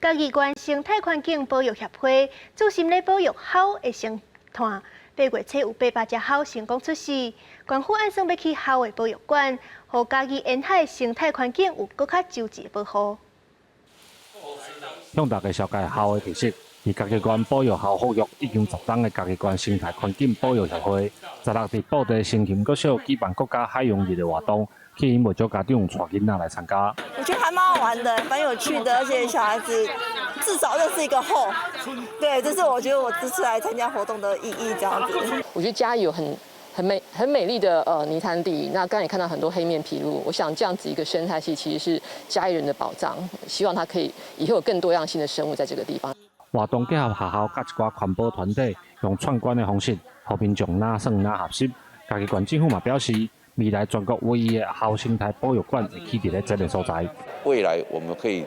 嘉義縣生態環境保育協會注心咧保育鱟的生態。8月初有800隻鱟成功出世，縣府按算欲起鱟的保育館，予嘉義沿海生態環境有閣較周全的保護。向大家紹介鱟的特色，佇嘉義縣保育鱟復育已經10冬的嘉義縣生態環境保育協會，16佇布袋星琴國小舉辦國家海洋日的活動，吸引袂少家長帶囡仔來參加。我覺得還蠻好玩的，蠻有趣的，而且小孩子至少認識一個鱟。對，這是我覺得我這次來參加活動的意義，這樣子。我覺得嘉義有很美麗的泥灘地，那剛才也看到很多黑面琵鷺，我想這樣子一個生態系其實是嘉義人的寶藏，希望它可以以後有更多樣性的生物在這個地方。活動結合學校佮一寡環保團體，用串關的方式，予民眾哪耍哪學習。嘉義縣政府嘛表示，未來全國唯一的鱟生態保育館會起佇咧這个所在。未來我們可以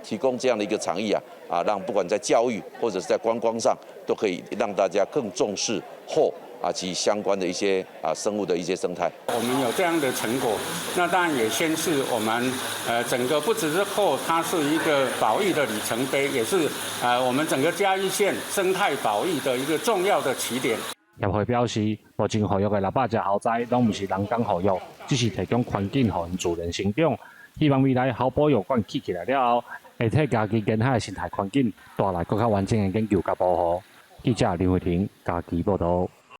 提供這樣的一個場域啊，讓不管在教育或者是在觀光上，都可以讓大家更重視鱟及相關的一些生物的一些生態。我們有這樣的成果，那當然也宣示我們整個不只是鱟，它是一個保育的里程碑，也是我們整個嘉義縣生態保育的一個重要的起點。協會表示，目前復育的600隻鱟仔攏毋是人工復育，只是提供環境予𪜶自然生長。希望未來鱟保育館起起來了後，會替嘉義沿海的生態環境帶來閣較完整的研究佮保護。記者林慧婷嘉義報導。